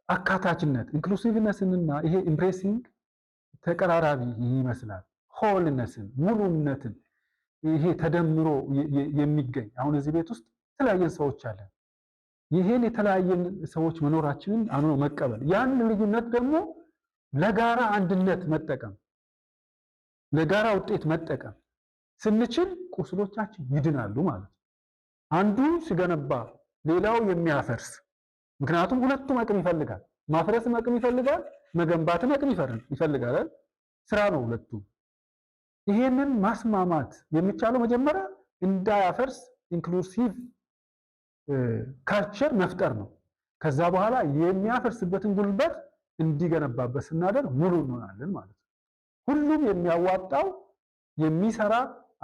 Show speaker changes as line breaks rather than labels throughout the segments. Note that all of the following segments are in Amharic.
አካታችነት inclusiveness ንና ይሄ embracing ተቀራራቢ ይመስላል። Wholeness ን፣ ሙሉነትን፣ ይሄ ተደምሮ የሚገኝ፣ አሁን እዚህ ቤት ውስጥ የተለያየን ሰዎች አለን። ይሄን የተለያየን ሰዎች መኖራችንን አምኖ መቀበል፣ ያን ልዩነት ደግሞ ለጋራ አንድነት መጠቀም፣ ለጋራ ውጤት መጠቀም ስንችል ቁስሎቻችን ይድናሉ ማለት ነው። አንዱ ሲገነባ ሌላው የሚያፈርስ፣ ምክንያቱም ሁለቱም አቅም ይፈልጋል። ማፍረስም አቅም ይፈልጋል፣ መገንባትም አቅም ይፈልጋል። ስራ ነው ሁለቱም። ይሄንን ማስማማት የሚቻለው መጀመሪያ እንዳያፈርስ inclusive culture መፍጠር ነው። ከዛ በኋላ የሚያፈርስበትን ጉልበት እንዲገነባበት ስናደርግ ሙሉ እንሆናለን ማለት ነው። ሁሉም የሚያዋጣው የሚሰራ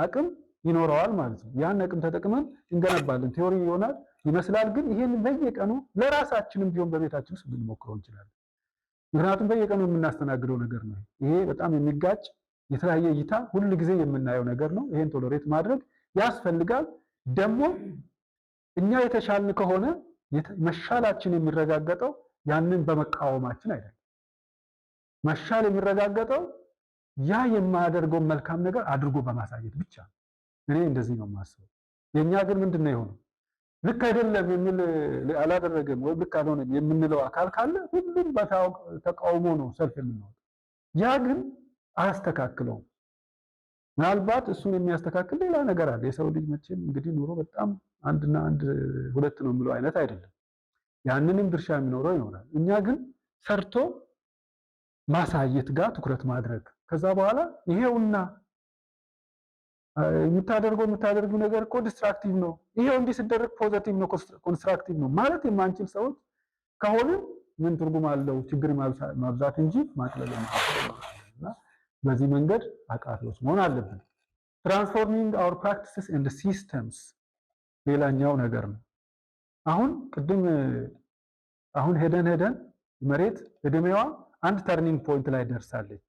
አቅም ይኖረዋል ማለት ነው። ያን አቅም ተጠቅመን እንገነባለን። Theory ይሆናል ይመስላል፣ ግን ይሄን በየቀኑ ለራሳችንም ቢሆን በቤታችን ውስጥ ልንሞክረው እንችላለን። ምክንያቱም በየቀኑ የምናስተናግደው ነገር ነው። ይሄ በጣም የሚጋጭ የተለያየ እይታ ሁል ጊዜ የምናየው ነገር ነው። ይሄን tolerate ማድረግ ያስፈልጋል። ደግሞ እኛ የተሻልን ከሆነ መሻላችን የሚረጋገጠው ያንን በመቃወማችን አይደለም። መሻል የሚረጋገጠው ያ የማያደርገውን መልካም ነገር አድርጎ በማሳየት ብቻ ነው። እኔ እንደዚህ ነው የማስበው። የኛ ግን ምንድን ነው የሆነው? ልክ አይደለም የሚል፣ አላደረገም ወይም ልክ አልሆነም የምንለው አካል ካለ ሁሉም ተቃውሞ ነው ሰልፍ የምናወጣው። ያ ግን አያስተካክለውም። ምናልባት እሱን የሚያስተካክል ሌላ ነገር አለ። የሰው ልጅ መቼም እንግዲህ ኑሮ በጣም አንድና አንድ ሁለት ነው የምለው አይነት አይደለም። ያንንም ድርሻ የሚኖረው ይኖራል። እኛ ግን ሰርቶ ማሳየት ጋር ትኩረት ማድረግ፣ ከዛ በኋላ ይሄውና የምታደርገው የምታደርጊው ነገር እኮ destructive ነው፣ ይሄው እንዲህ ሲደረግ positive ነው፣ constructive ነው ማለት የማንችል ሰዎች ከሆነ ምን ትርጉም አለው? ችግር ማብዛት እንጂ ማቅለል እና በዚህ መንገድ አቃፊዎች መሆን አለብን። Transforming our practices and systems ሌላኛው ነገር ነው። አሁን ቅድም አሁን ሄደን ሄደን መሬት እድሜዋ አንድ turning point ላይ ደርሳለች።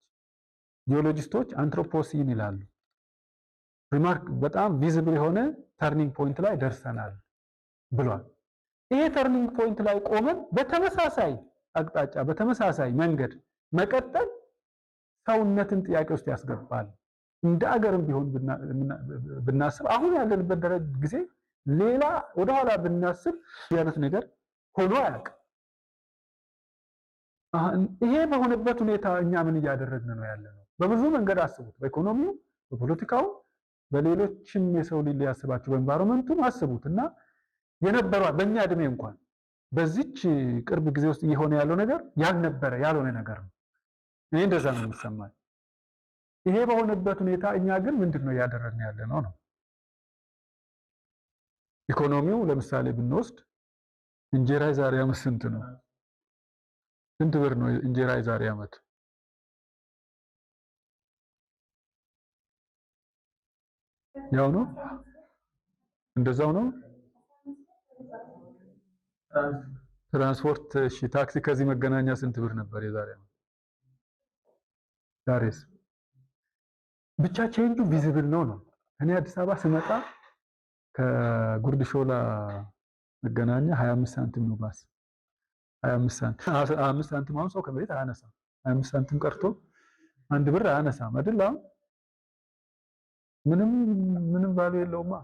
ጂኦሎጂስቶች Anthropocene ይላሉ። Remark በጣም visible የሆነ turning point ላይ ደርሰናል ብሏል። ይሄ turning point ላይ ቆመን በተመሳሳይ አቅጣጫ በተመሳሳይ መንገድ መቀጠል ሰውነትን ጥያቄ ውስጥ ያስገባል። እንደ አገርም ቢሆን ብናስብ፣ አሁን ያለንበት ደረጃ ጊዜ ሌላ ወደኋላ ብናስብ አይነት ነገር ሆኖ አያውቅም። ይሄ በሆነበት ሁኔታ እኛ ምን እያደረግን ነው ያለነው? በብዙ መንገድ አስቡት። በኢኮኖሚው፣ በፖለቲካው፣ በሌሎችም የሰው ልጅ ሊያስባቸው በ environment ኡም አስቡት እና የነበረው በእኛ እድሜ እንኳን በዚች ቅርብ ጊዜ ውስጥ እየሆነ ያለው ነገር ያልነበረ ያልሆነ ነገር ነው። እኔ እንደዛ ነው የሚሰማኝ። ይሄ በሆነበት ሁኔታ እኛ ግን ምንድን ነው እያደረግን ያለ ነው ነው። ኢኮኖሚው ለምሳሌ ብንወስድ እንጀራ የዛሬ ዓመት ስንት ነው? ስንት ብር ነው እንጀራ የዛሬ ዓመት? ያው ነው፣ እንደዛው ነው። ትራንስፖርት እሺ፣ ታክሲ ከዚህ መገናኛ ስንት ብር ነበር የዛሬ ዓመት? ዛሬስ? ብቻ change ኡ visible ነው ነው። እኔ አዲስ አበባ ስመጣ ከጉርድ ሾላ መገናኛ 25 ሳንቲም ነው ባስ፣ 25 ሳንቲም፣ 25 ሳንቲም። አሁን ሰው ከመሬት አያነሳም። 25 ሳንቲም ቀርቶ 1 ብር አያነሳም አይደል? አሁን ምንም ምንም value የለውማ።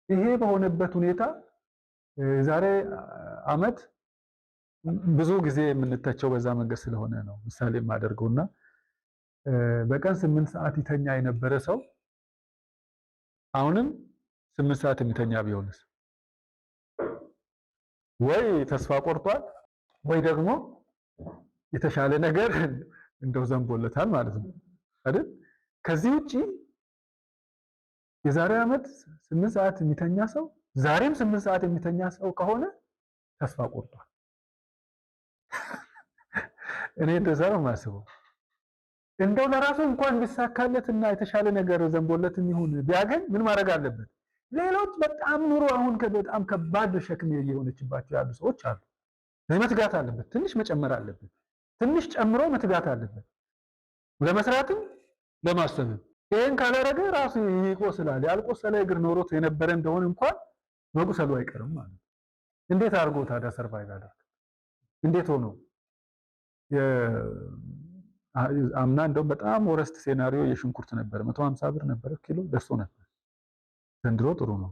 ይሄ በሆነበት ሁኔታ ዛሬ አመት ብዙ ጊዜ የምንተቸው በዛ መንገድ ስለሆነ ነው ምሳሌ የማደርገውና በቀን 8 ሰዓት ይተኛ የነበረ ሰው አሁንም 8 ሰዓት የሚተኛ ቢሆንስ፣ ወይ ተስፋ ቆርጧል ወይ ደግሞ የተሻለ ነገር እንደው ዘንቦለታል ማለት ነው አይደል? ከዚህ ውጪ የዛሬ ዓመት 8 ሰዓት የሚተኛ ሰው ዛሬም 8 ሰዓት የሚተኛ ሰው ከሆነ ተስፋ ቆርጧል። እኔ እንደዛ ነው የማስበው። እንደው ለራሱ እንኳን ቢሳካለት እና የተሻለ ነገር ዘንቦለትም ይሁን ቢያገኝ ምን ማድረግ አለበት? ሌሎች በጣም ኑሮ አሁን በጣም ከባድ ሸክም እየሆነችባቸው ያሉ ሰዎች አሉ። መትጋት አለበት፣ ትንሽ መጨመር አለበት፣ ትንሽ ጨምሮ መትጋት አለበት፣ ለመስራትም ለማሰብም። ይሄን ካላደረገ ራሱ ይቆስላል። ያልቆሰለ እግር ኖሮት የነበረ እንደሆነ እንኳን መቁሰሉ አይቀርም ማለት ነው። እንዴት አድርጎ ታዲያ survive ያደርግ? እንዴት ሆኖ አምና እንደውም በጣም worst scenario የሽንኩርት ነበር፣ 150 ብር ነበር ኪሎ ደርሶ ነበር። ዘንድሮ ጥሩ ነው።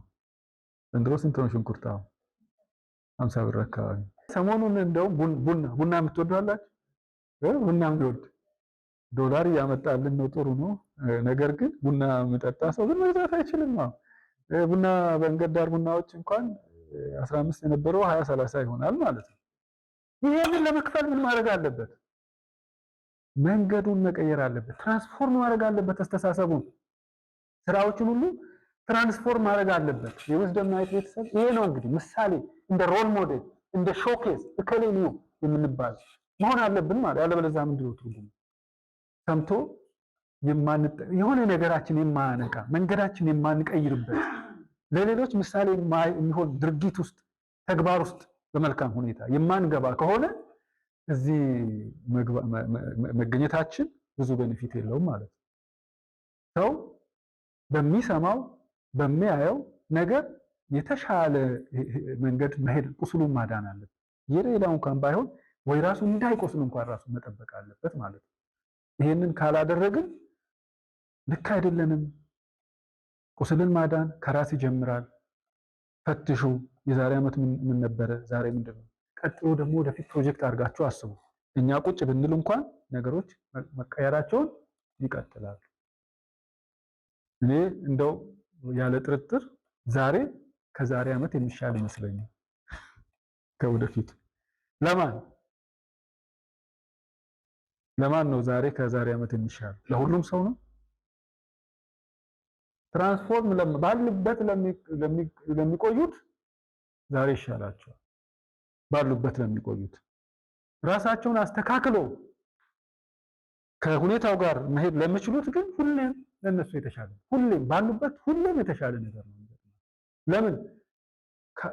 ዘንድሮ ስንት ነው ሽንኩርት? አሁን 50 ብር አካባቢ። ሰሞኑን እንደውም ቡና ቡና የምትወዱ አላችሁ? ቡና የሚወድ ዶላር እያመጣልን ነው፣ ጥሩ ነው። ነገር ግን ቡና የሚጠጣ ሰው ግን መግዛት አይችልም። ቡና መንገድ ዳር ቡናዎች እንኳን 15 የነበረው 20 30 ይሆናል ማለት ነው። ይሄንን ለመክፈል ምን ማድረግ አለበት? መንገዱን መቀየር አለበት። Transform ማድረግ አለበት። አስተሳሰቡን፣ ስራዎችን ሁሉ transform ማድረግ አለበት። የ Wisdom Night ቤተሰብ ይሄ ነው እንግዲህ ምሳሌ፣ እንደ role model፣ እንደ showcase እከሌ ነው የምንባል መሆን አለብን ማለት። ያለበለዚያ ምንድን ነው ትርጉሙ? ሰምቶ የሆነ ነገራችን የማያነቃ፣ መንገዳችን የማንቀይርበት፣ ለሌሎች ምሳሌ የሚሆን ድርጊት ውስጥ፣ ተግባር ውስጥ በመልካም ሁኔታ የማንገባ ከሆነ እዚህ መገኘታችን ብዙ benefit የለውም ማለት ነው። ሰው በሚሰማው በሚያየው ነገር የተሻለ መንገድ መሄድ፣ ቁስሉን ማዳን አለበት። የሌላው እንኳን ባይሆን ወይ ራሱ እንዳይቆስል እንኳን ራሱ መጠበቅ አለበት ማለት ነው። ይሄንን ካላደረግን ልክ አይደለንም። ቁስልን ማዳን ከራስ ይጀምራል። ፈትሹ። የዛሬ ዓመት ምን ነበረ? ዛሬ ምንድን ነው? ቀጥሎ ደግሞ ወደፊት ፕሮጀክት አድርጋችሁ አስቡ። እኛ ቁጭ ብንል እንኳን ነገሮች መቀየራቸውን ይቀጥላሉ። እኔ እንደው ያለ ጥርጥር ዛሬ ከዛሬ ዓመት የሚሻል ይመስለኛል ከወደፊት። ለማን ለማን ነው ዛሬ ከዛሬ ዓመት የሚሻል? ለሁሉም ሰው ነው። Transform ባሉበት ለሚቆዩት ዛሬ ይሻላቸዋል። ባሉበት ለሚቆዩት፣ ራሳቸውን አስተካክሎ ከሁኔታው ጋር መሄድ ለሚችሉት ግን ሁሌም ለነሱ የተሻለ፣ ሁሌም ባሉበት ሁሌም የተሻለ ነገር ነው። ለምን?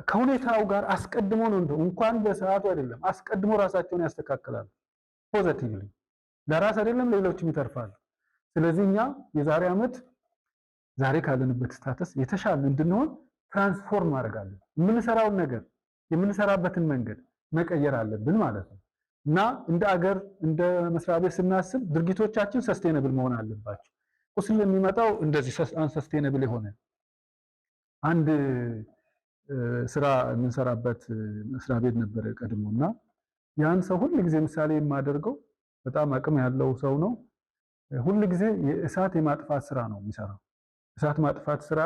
ከሁኔታው ጋር አስቀድሞ ነው፣ እንደው እንኳን በሰዓቱ አይደለም፣ አስቀድሞ ራሳቸውን ያስተካክላሉ። Positively ለራስ አይደለም ሌሎችም ይተርፋሉ። ስለዚህ እኛ የዛሬ ዓመት ዛሬ ካለንበት status የተሻለ እንድንሆን transform ማድረግ አለብን። የምንሰራውን ነገር፣ የምንሰራበትን መንገድ መቀየር አለብን ማለት ነው። እና እንደ አገር፣ እንደ መስሪያ ቤት ስናስብ ድርጊቶቻችን sustainable መሆን አለባቸው። ቁስል የሚመጣው እንደዚህ unsustainable የሆነ፣ አንድ ስራ የምንሰራበት መስሪያ ቤት ነበረ ቀድሞ እና ያን ሰው ሁል ጊዜ ምሳሌ የማደርገው በጣም አቅም ያለው ሰው ነው። ሁል ጊዜ የእሳት የማጥፋት ስራ ነው የሚሰራው። እሳት ማጥፋት ስራ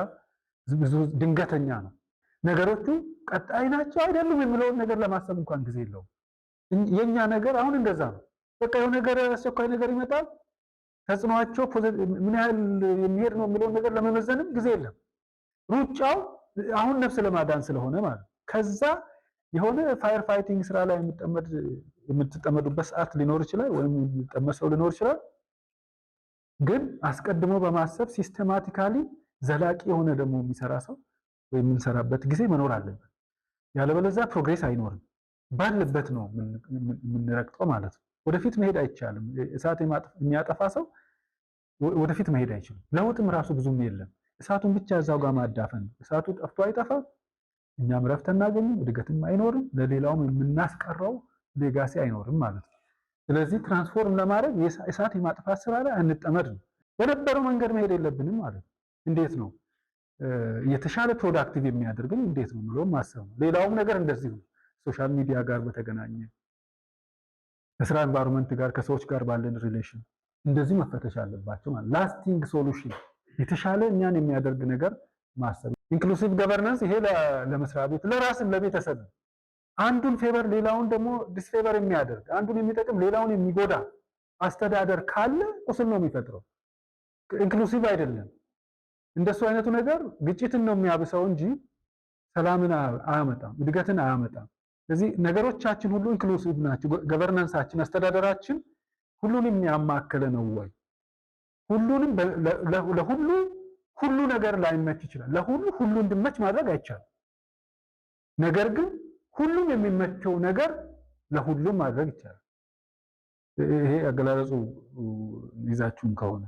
ብዙ ድንገተኛ ነው። ነገሮቹ ቀጣይ ናቸው አይደሉም የሚለውን ነገር ለማሰብ እንኳን ጊዜ የለውም። የኛ ነገር አሁን እንደዛ ነው። በቃ የሆነ ነገር፣ አስቸኳይ ነገር ይመጣል። ተጽዕኖአቸው ምን ያህል የሚሄድ ነው የሚለውን ነገር ለመመዘንም ጊዜ የለም። ሩጫው አሁን ነፍስ ለማዳን ስለሆነ ማለት ከዛ የሆነ fire fighting ስራ ላይ የምትጠመዱበት ሰዓት ሊኖር ይችላል፣ ወይም የሚጠመድ ሰው ሊኖር ይችላል። ግን አስቀድሞ በማሰብ systematically ዘላቂ የሆነ ደግሞ የሚሰራ ሰው ወይ የምንሰራበት ጊዜ መኖር አለበት። ያለበለዚያ progress አይኖርም። ባለበት ነው የምንረግጠው ማለት ነው። ወደፊት መሄድ አይቻልም። እሳት የሚያጠፋ ሰው ወደፊት መሄድ አይችልም። ለውጥም ራሱ ብዙም የለም። እሳቱን ብቻ እዛው ጋር ማዳፈን ነው። እሳቱ ጠፍቶ አይጠፋም። እኛም ረፍት አናገኝም፣ እድገትም አይኖርም፣ ለሌላውም የምናስቀረው legacy አይኖርም ማለት ነው። ስለዚህ transform ለማድረግ እሳት የማጥፋት ስራ ላይ አንጠመድ ነው። በነበረው መንገድ መሄድ የለብንም ማለት ነው። እንዴት ነው የተሻለ productive የሚያደርግን፣ እንዴት ነው ብሎ ማሰብ ነው። ሌላውም ነገር እንደዚሁ ነው። Social media ጋር በተገናኘ፣ ከስራ environment ጋር፣ ከሰዎች ጋር ባለን relation እንደዚህ መፈተሽ አለባቸው ማለት lasting solution፣ የተሻለ እኛን የሚያደርግ ነገር ማሰብ። Inclusive governance ይሄ ለመስሪያ ቤት፣ ለራስም ለቤተሰብ አንዱን favor ሌላውን ደግሞ disfavor የሚያደርግ፣ አንዱን የሚጠቅም ሌላውን የሚጎዳ አስተዳደር ካለ ቁስል ነው የሚፈጥረው። Inclusive አይደለም። እንደሱ አይነቱ ነገር ግጭትን ነው የሚያብሰው እንጂ ሰላምን አያመጣም፣ እድገትን አያመጣም። ስለዚህ ነገሮቻችን ሁሉ inclusive ናቸው። Governance ኣችን፣ አስተዳደራችን ሁሉንም ያማከለ ነው ወይ? ሁሉንም ለሁሉ ሁሉ ነገር ላይመች ይችላል። ለሁሉ ሁሉ እንዲመች ማድረግ አይቻልም። ነገር ግን ሁሉም የሚመቸው ነገር ለሁሉም ማድረግ ይቻላል። ይሄ አገላለጹ ይዛችሁም ከሆነ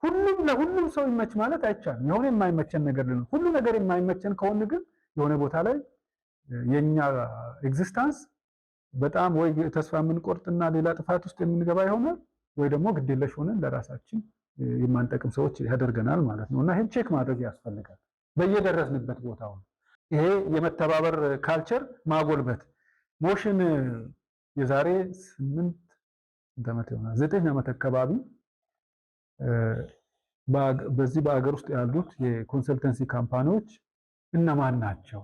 ሁሉም ለሁሉም ሰው ይመች ማለት አይቻልም። የሆነ የማይመቸን ነገር ሊኖር፣ ሁሉ ነገር የማይመቸን ከሆነ ግን የሆነ ቦታ ላይ የኛ existence በጣም ወይ ተስፋ የምንቆርጥና ሌላ ጥፋት ውስጥ የምንገባ ይሆናል፣ ወይ ደግሞ ግዴለሽ ሆነን ለራሳችን የማንጠቅም ሰዎች ያደርገናል ማለት ነው። እና ይሄን check ማድረግ ያስፈልጋል በየደረስንበት ቦታው። ይሄ የመተባበር culture ማጎልበት። Motion የዛሬ 8 ዓመት ይሆናል፣ 9 ዓመት አካባቢ በዚህ በአገር ውስጥ ያሉት የ consultancy company ዎች እነማን ናቸው?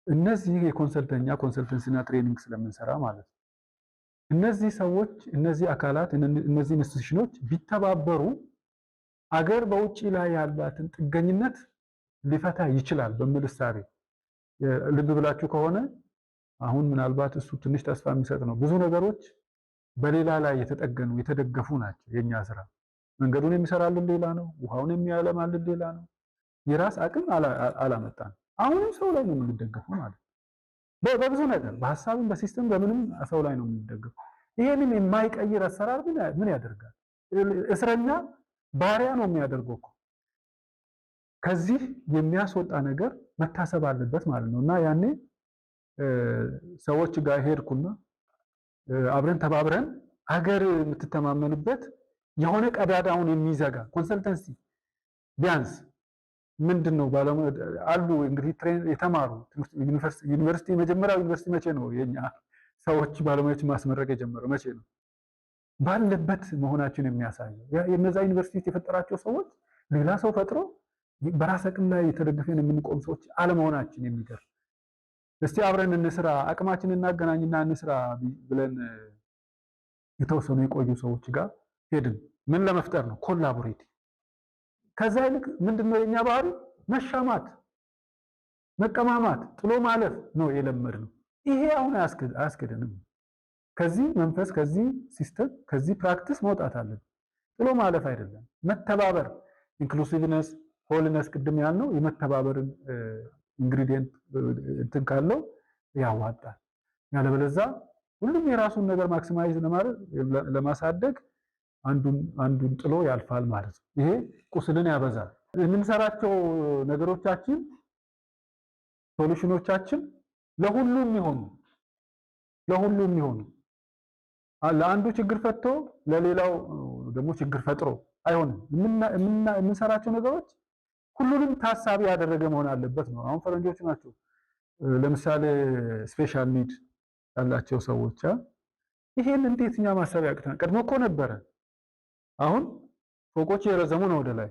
እነዚህ የ consulting consultancy ና training ስለምንሰራ ማለት ነው። እነዚህ ሰዎች፣ እነዚህ አካላት፣ እነዚህ institution ኖች ቢተባበሩ አገር በውጪ ላይ ያላትን ጥገኝነት ሊፈታ ይችላል በሚል እሳቤ፣ ልብ ብላችሁ ከሆነ አሁን ምናልባት እሱ ትንሽ ተስፋ የሚሰጥ ነው። ብዙ ነገሮች በሌላ ላይ የተጠገኑ የተደገፉ ናቸው። የኛ ስራ መንገዱን የሚሰራልን ሌላ ነው፣ ውሃውን የሚያለማልን ሌላ ነው። የራስ አቅም አላመጣንም። አሁንም ሰው ላይ ነው የምንደገፈው ማለት ነው። በብዙ ነገር፣ በሀሳብም፣ በ system፣ በምንም ሰው ላይ ነው የምንደገፈው። ይሄንን የማይቀይር አሰራር ምን ያደርጋል? እስረኛ ባሪያ ነው የሚያደርገው እኮ። ከዚህ የሚያስወጣ ነገር መታሰብ አለበት ማለት ነው። እና ያኔ ሰዎች ጋር ሄድኩና አብረን ተባብረን አገር የምትተማመንበት የሆነ ቀዳዳውን የሚዘጋ consultancy ቢያንስ ምንድን ነው ባለሙያ አሉ እንግዲህ የተማሩ ዩኒቨርሲቲ፣ የመጀመሪያው ዩኒቨርሲቲ መቼ ነው የኛ ሰዎች ባለሙያዎች ማስመረቅ የጀመረው መቼ ነው? ባለበት መሆናችን የሚያሳየው የነዛ ዩኒቨርሲቲ የፈጠራቸው ሰዎች ሌላ ሰው ፈጥሮ በራስ አቅም ላይ የተደገፈን የምንቆም ሰዎች አለመሆናችን የሚገርም። እስቲ አብረን እንስራ፣ አቅማችንን እናገናኝና እንስራ ብለን የተወሰኑ የቆዩ ሰዎች ጋር ሄድን። ምን ለመፍጠር ነው? Collaborate። ከዛ ይልቅ ምንድነው የኛ ባህሪ? መሻማት፣ መቀማማት፣ ጥሎ ማለፍ ነው የለመድነው። ይሄ አሁን አያስኬደንም። ከዚህ መንፈስ፣ ከዚህ system፣ ከዚህ practice መውጣት አለብን። ጥሎ ማለፍ አይደለም፣ መተባበር፣ inclusiveness፣ wholeness፣ ቅድም ያልነው የመተባበርን ingredient እንትን ካለው ያዋጣል። ያለበለዛ ሁሉም የራሱን ነገር maximize ለማድረግ፣ ለማሳደግ አንዱን አንዱን ጥሎ ያልፋል ማለት ነው። ይሄ ቁስልን ያበዛል። የምንሰራቸው ነገሮቻችን፣ solution ኖቻችን ለሁሉም ይሆኑ፣ ለአንዱ ችግር ፈትቶ ለሌላው ደግሞ ችግር ፈጥሮ አይሆንም። የምንሰራቸው ነገሮች ሁሉንም ታሳቢ ያደረገ መሆን አለበት ነው። አሁን ፈረንጆቹ ናቸው ለምሳሌ special need ያላቸው ሰዎች፣ ይሄን እንዴት እኛ ማሰብ ያቅተናል? ቀድሞ እኮ ነበረ። አሁን ፎቆች የረዘሙ ነው ወደ ላይ።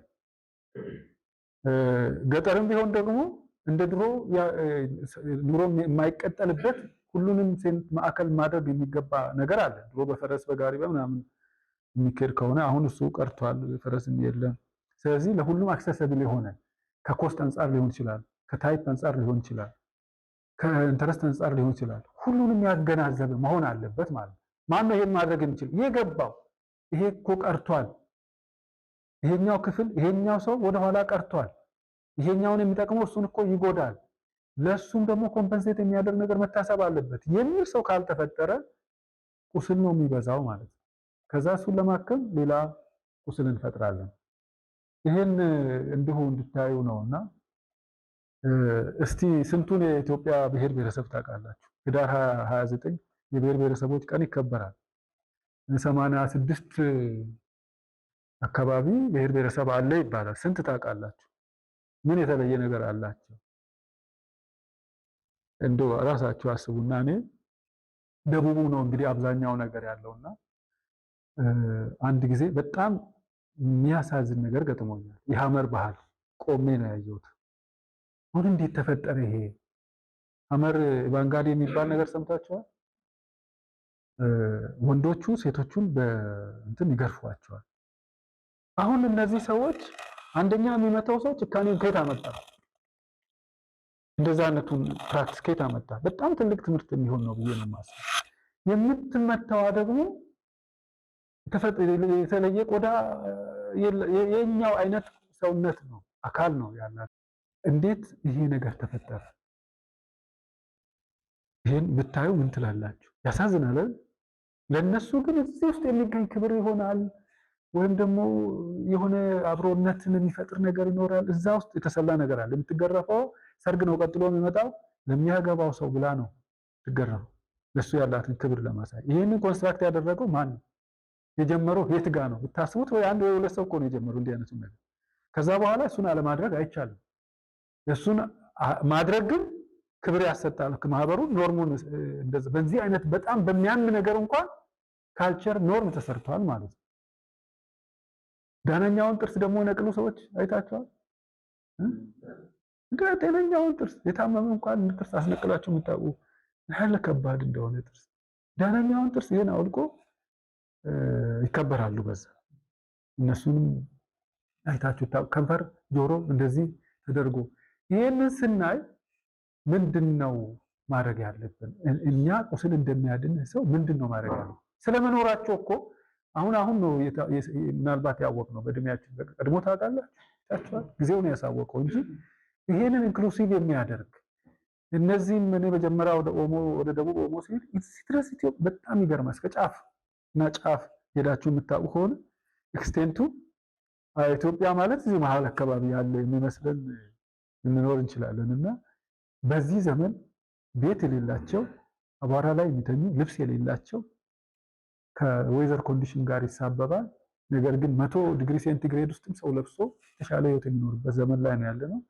ገጠርም ቢሆን ደግሞ እንደ ድሮ ኑሮ የማይቀጠልበት ሁሉንም ማዕከል ማድረግ የሚገባ ነገር አለ። ድሮ በፈረስ፣ በጋሪ፣ በምናምን የሚካሄድ ከሆነ አሁን እሱ ቀርቷል፣ ፈረስም የለም። ስለዚህ ለሁሉም accessible የሆነ ከ cost አንጻር ሊሆን ይችላል፣ ከ type አንጻር ሊሆን ይችላል፣ ከ interest አንጻር ሊሆን ይችላል። ሁሉንም ያገናዘበ መሆን አለበት ማለት ነው። ማን ነው ይሄን ማድረግ የሚችል? የገባው ይሄ እኮ ቀርቷል፣ ይሄኛው ክፍል፣ ይሄኛው ሰው ወደኋላ ቀርቷል፣ ይሄኛውን የሚጠቅመው እሱን እኮ ይጎዳል፣ ለሱም ደግሞ compensate የሚያደርግ ነገር መታሰብ አለበት የሚል ሰው ካልተፈጠረ ቁስል ነው የሚበዛው ማለት ነው። ከዛ እሱን ለማከም ሌላ ቁስል እንፈጥራለን። ይሄን እንዲሁ እንድታዩ ነውና እስቲ ስንቱን የኢትዮጵያ ብሔር ብሔረሰብ ታውቃላችሁ? ህዳር 29 የብሔር ብሔረሰቦች ቀን ይከበራል። 86 አካባቢ ብሔር ብሔረሰብ አለ ይባላል። ስንት ታውቃላችሁ? ምን የተለየ ነገር አላቸው? እንደው ራሳችሁ አስቡና። እኔ ደቡቡ ነው እንግዲህ አብዛኛው ነገር ያለውና አንድ ጊዜ በጣም የሚያሳዝን ነገር ገጥሞኛል። የሀመር ባህል ቆሜ ነው ያየሁት። አሁን እንዴት ተፈጠረ ይሄ? ሀመር ኢቫንጋዲ የሚባል ነገር ሰምታችኋል? ወንዶቹ ሴቶቹን በእንትን ይገርፏቸዋል። አሁን እነዚህ ሰዎች አንደኛ የሚመታው ሰው ጭካኔውን ከየት አመጣ? እንደዛ አይነቱን practice ከየት አመጣ? በጣም ትልቅ ትምህርት የሚሆን ነው ብዬ ነው የማስበው። የምትመታዋ ደግሞ የተለየ ቆዳ የኛው አይነት ሰውነት ነው፣ አካል ነው ያላት። እንዴት ይሄ ነገር ተፈጠረ? ይሄን ብታዩ ምን ትላላችሁ? ያሳዝናል። ለነሱ ግን እዚህ ውስጥ የሚገኝ ክብር ይሆናል ወይም ደግሞ የሆነ አብሮነትን የሚፈጥር ነገር ይኖራል። እዛ ውስጥ የተሰላ ነገር አለ። የምትገረፈው ሰርግ ነው ቀጥሎ የሚመጣው፣ ለሚያገባው ሰው ብላ ነው ትገረፈው። ለሱ ያላትን ክብር ለማሳየት። ይህንን construct ያደረገው ማን ነው? የጀመረው የት ጋ ነው ብታስቡት፣ ወይ አንድ ወይ ሁለት ሰው እኮ ነው የጀመረው እንዲህ አይነቱ ነገር። ከዛ በኋላ እሱን አለማድረግ አይቻልም። እሱን ማድረግ ግን ክብር ያሰጣል። ማህበሩ norm ኡን እንደዚህ በዚህ አይነት በጣም በሚያም ነገር እንኳን culture norm ተሰርቷል ማለት ነው። ዳነኛውን ጥርስ ደግሞ ነቅሉ ሰዎች አይታቸዋል። ጤነኛውን ጥርስ፣ የታመመ እንኳን ጥርስ አስነቅላችሁ የምታውቁ ያህል ከባድ እንደሆነ ጥርስ፣ ዳነኛውን ጥርስ ይሄን አውልቆ ይከበራሉ በዛ። እነሱንም አይታችሁ ከንፈር፣ ጆሮ እንደዚህ ተደርጎ። ይሄንን ስናይ ምንድነው ማድረግ ያለብን? እኛ ቁስል እንደሚያድን ሰው ምንድነው ማድረግ ያለብን? ስለመኖራቸው እኮ አሁን አሁን ነው ምናልባት ያወቅነው በእድሜያችን። ቀድሞ ታውቃላችሁ፣ ጊዜው ነው ያሳወቀው እንጂ ይሄንን inclusive የሚያደርግ እነዚህም እኔ መጀመሪያ ወደ ኦሞ፣ ወደ ደቡብ ኦሞ ሲሄድ እዚህ ድረስ ኢትዮጵያ በጣም ይገርማል። እስከ ጫፍ እና ጫፍ ሄዳችሁ የምታውቁ ከሆነ extent ኡ ኢትዮጵያ ማለት እዚህ መሀል አካባቢ ያለ የሚመስለን ልንኖር እንችላለን። እና በዚህ ዘመን ቤት የሌላቸው፣ አቧራ ላይ የሚተኙ፣ ልብስ የሌላቸው፣ ከ weather condition ጋር ይሳበባል። ነገር ግን 100 ዲግሪ ሴንቲግሬድ ውስጥም ሰው ለብሶ የተሻለ ህይወት የሚኖርበት ዘመን ላይ ነው ያለነው።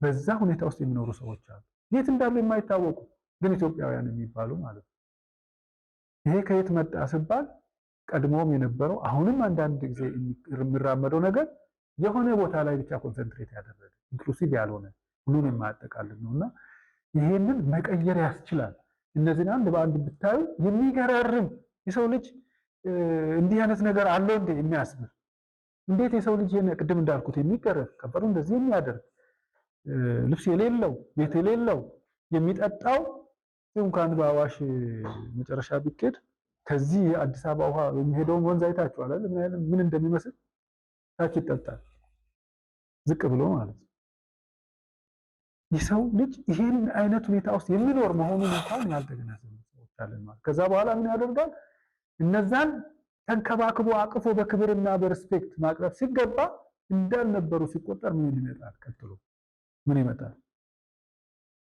በዛ ሁኔታ ውስጥ የሚኖሩ ሰዎች አሉ። የት እንዳሉ የማይታወቁ ግን ኢትዮጵያውያን የሚባሉ ማለት ነው። ይሄ ከየት መጣ ሲባል ቀድሞም የነበረው፣ አሁንም አንዳንድ ጊዜ የሚራመደው ነገር የሆነ ቦታ ላይ ብቻ concentrate ያደረገ፣ inclusive ያልሆነ፣ ሁሉን የማያጠቃልል ነው እና ይሄንን መቀየር ያስችላል። እነዚህን አንድ በአንድ ብታዩ የሚገራርም፣ የሰው ልጅ እንዲህ አይነት ነገር አለው እንዴ የሚያስብል፣ እንዴት የሰው ልጅ ቅድም እንዳልኩት የሚገረፍ፣ ከንፈሩ እንደዚህ የሚያደርግ፣ ልብስ የሌለው፣ ቤት የሌለው፣ የሚጠጣው እንኳን በአዋሽ መጨረሻ ቢኬድ ከዚህ የአዲስ አበባ ውሃ የሚሄደውን ወንዝ አይታችኋል አይደል? ምን እንደሚመስል ታች ይጠጣል፣ ዝቅ ብሎ ማለት ነው። የሰው ልጅ ይሄን አይነት ሁኔታ ውስጥ የሚኖር መሆኑን እንኳን ያልተገነዘቡ ሰዎች አለን ማለት። ከዛ በኋላ ምን ያደርጋል? እነዛን ተንከባክቦ አቅፎ በክብርና በ respect ማቅረብ ሲገባ እንዳልነበሩ ሲቆጠር ምን ይመጣል? ቀጥሎ ምን ይመጣል?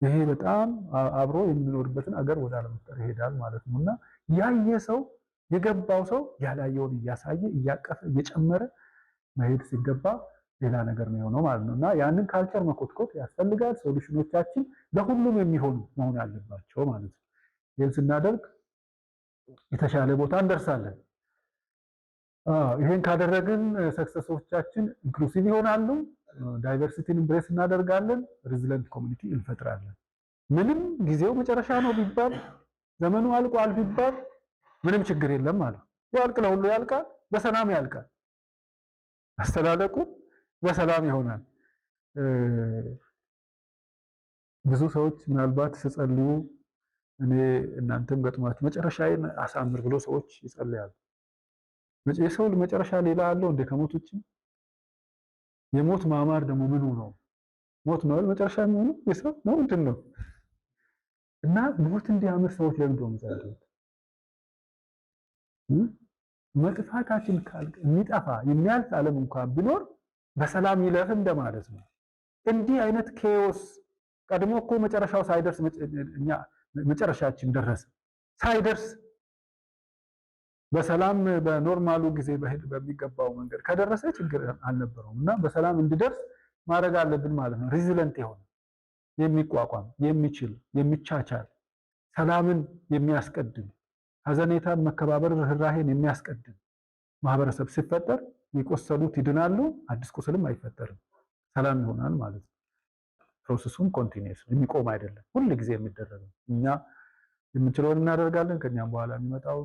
ይሄ በጣም አብሮ የምንኖርበትን አገር ወደ አለመፍጠር ይሄዳል ማለት ነው። እና ያየ ሰው፣ የገባው ሰው ያላየውን እያሳየ፣ እያቀፈ፣ እየጨመረ መሄድ ሲገባ ሌላ ነገር ነው የሆነው ማለት ነው። እና ያንን culture መኮትኮት ያስፈልጋል። Solution ኦቻችን ለሁሉም የሚሆኑ መሆን አለባቸው ማለት ነው። ይህን ስናደርግ የተሻለ ቦታ እንደርሳለን። ይሄን ካደረግን success ኦቻችን inclusive ይሆናሉ። Diversity ን embrace እናደርጋለን። Resilient community እንፈጥራለን። ምንም ጊዜው መጨረሻ ነው ቢባል፣ ዘመኑ አልቋል ቢባል ምንም ችግር የለም ማለት ነው። ያልቅ ለሁሉ ያልቃል፣ በሰላም ያልቃል። አስተላለቁ በሰላም ይሆናል። ብዙ ሰዎች ምናልባት ሲጸልዩ እኔ እናንተም ገጥሟችሁ መጨረሻዬን አሳምር ብሎ ሰዎች ይጸልያሉ። የሰው መጨረሻ ሌላ አለው እንደ ከሞት ውጭ? የሞት ማማር ደግሞ ምኑ ነው? ሞት ነው መጨረሻ የሚሆነው የሰው ነው ምንድን ነው? እና ሞት እንዲያምር ሰዎች ለምንድን ነው የሚጸልዩት? መጥፋታችን ካልቅ የሚጠፋ የሚያልፍ ዓለም እንኳን ቢኖር በሰላም ይለፍ እንደማለት ነው። እንዲህ አይነት chaos ቀድሞ እኮ መጨረሻው ሳይደርስ እኛ መጨረሻችን ደረሰ። ሳይደርስ በሰላም በ normal ኡ ጊዜ በሄድ በሚገባው መንገድ ከደረሰ ችግር አልነበረውም። እና በሰላም እንዲደርስ ማድረግ አለብን ማለት ነው። Resilient የሆነ፣ የሚቋቋም፣ የሚችል፣ የሚቻቻል፣ ሰላምን የሚያስቀድም፣ ሀዘኔታን፣ መከባበር፣ ርህራሄን የሚያስቀድም ማህበረሰብ ሲፈጠር የቆሰሉት ይድናሉ፣ አዲስ ቁስልም አይፈጠርም፣ ሰላም ይሆናል ማለት ነው። Process ኡም continuous የሚቆም አይደለም፣ ሁል ጊዜ የሚደረግ ነው። እኛ የምንችለውን እናደርጋለን፣ ከኛም በኋላ የሚመጣው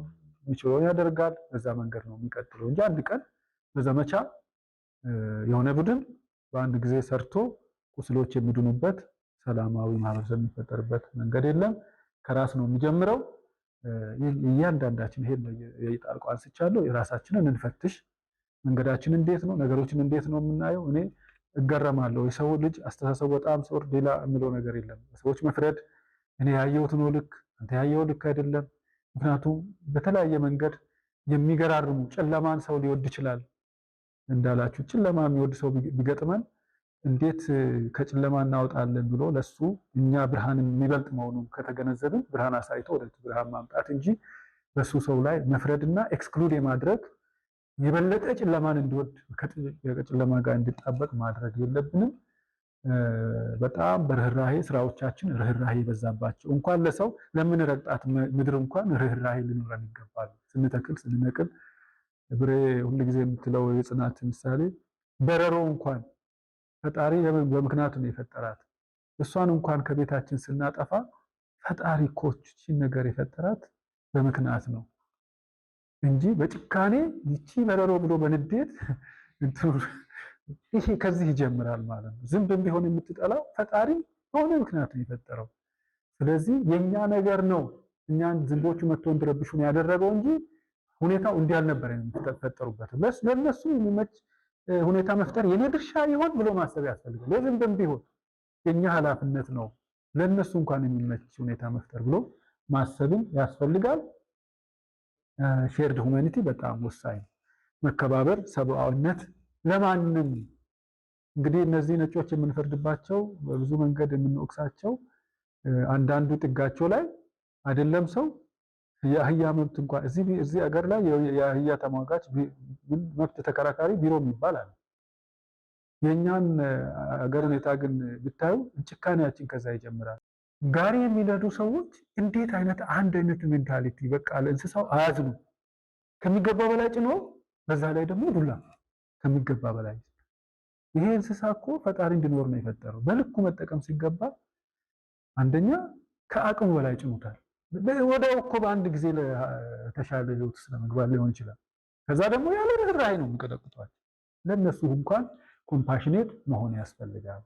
የሚችለውን ያደርጋል። በዛ መንገድ ነው የሚቀጥለው እንጂ አንድ ቀን በዘመቻ የሆነ ቡድን በአንድ ጊዜ ሰርቶ ቁስሎች የሚድኑበት፣ ሰላማዊ ማህበረሰብ የሚፈጠርበት መንገድ የለም። ከራስ ነው የሚጀምረው። እያንዳንዳችን ይሄን የጣልቆ አንስቻለሁ። የራሳችንን እንፈትሽ። መንገዳችን እንዴት ነው? ነገሮችን እንዴት ነው የምናየው? እኔ እገረማለሁ። የሰው ልጅ አስተሳሰቡ በጣም ሲወርድ ሌላ የምለው ነገር የለም። ሰዎች መፍረድ፣ እኔ ያየሁት ነው ልክ፣ አንተ ያየኸው ልክ አይደለም። ምክንያቱም በተለያየ መንገድ የሚገራርሙ፣ ጨለማን ሰው ሊወድ ይችላል እንዳላችሁ፣ ጨለማ የሚወድ ሰው ቢገጥመን እንዴት ከጨለማ እናወጣለን ብሎ ለሱ እኛ ብርሃን የሚበልጥ መሆኑን ከተገነዘብን ብርሃን አሳይቶ ወደ ብርሃን ማምጣት እንጂ በሱ ሰው ላይ መፍረድና exclude የማድረግ፣ የበለጠ ጨለማን እንዲወድ፣ ከጨለማ ጋር እንዲጣበቅ ማድረግ የለብንም። በጣም በርህራሄ ስራዎቻችን ርህራሄ የበዛባቸው፣ እንኳን ለሰው ለምንረግጣት ምድር እንኳን ርህራሄ ሊኖረን ይገባል። ስንተክል፣ ስንነቅል፣ ብሬ ሁልጊዜ የምትለው የጽናት ምሳሌ በረሮ እንኳን ፈጣሪ በምክንያቱ ነው የፈጠራት። እሷን እንኳን ከቤታችን ስናጠፋ ፈጣሪ እኮ ይህችን ነገር የፈጠራት በምክንያት ነው እንጂ በጭካኔ ይቺ በረሮ ብሎ በንዴት፣ ይሄ ከዚህ ይጀምራል ማለት ነው። ዝንብም ቢሆን የምትጠላው ፈጣሪ በሆነ ምክንያት ነው የፈጠረው። ስለዚህ የኛ ነገር ነው እኛን ዝንቦቹ መጥቶ እንዲረብሹን ያደረገው እንጂ ሁኔታው እንዲህ አልነበረ የሚፈጠሩበት። ለነሱ የሚመች ሁኔታ መፍጠር የኔ ድርሻ ይሆን ብሎ ማሰብ ያስፈልጋል። ለዝንብም ቢሆን የኛ ኃላፊነት ነው ለነሱ እንኳን የሚመች ሁኔታ መፍጠር ብሎ ማሰብን ያስፈልጋል። Shared humanity በጣም ወሳኝ ነው። መከባበር፣ ሰብአዊነት ለማንም። እንግዲህ እነዚህ ነጮች የምንፈርድባቸው፣ በብዙ መንገድ የምንወቅሳቸው፣ አንዳንዱ ጥጋቸው ላይ አይደለም ሰው የአህያ መብት እንኳን እዚህ አገር ላይ የአህያ ተሟጋች መብት ተከራካሪ ቢሮ የሚባል አለ። የእኛን አገር ሁኔታ ግን ብታዩ ጭካኔያችን ከዛ ይጀምራል። ጋሪ የሚነዱ ሰዎች እንዴት አይነት አንድ አይነት mentality፣ በቃ ለእንስሳው አያዝኑ። ከሚገባ በላይ ጭኖ፣ በዛ ላይ ደግሞ ዱላ ከሚገባ በላይ። ይሄ እንስሳ እኮ ፈጣሪ እንዲኖር ነው የፈጠረው። በልኩ መጠቀም ሲገባ አንደኛ ከአቅሙ በላይ ጭኑታል። ወዲያው እኮ በአንድ ጊዜ ለተሻለ ህይወት ስለመግባት ሊሆን ይችላል። ከዛ ደግሞ ያለ ርህራሄ ነው የሚቀጠቅጧቸው። ለእነሱ እንኳን compassionate መሆን ያስፈልጋል።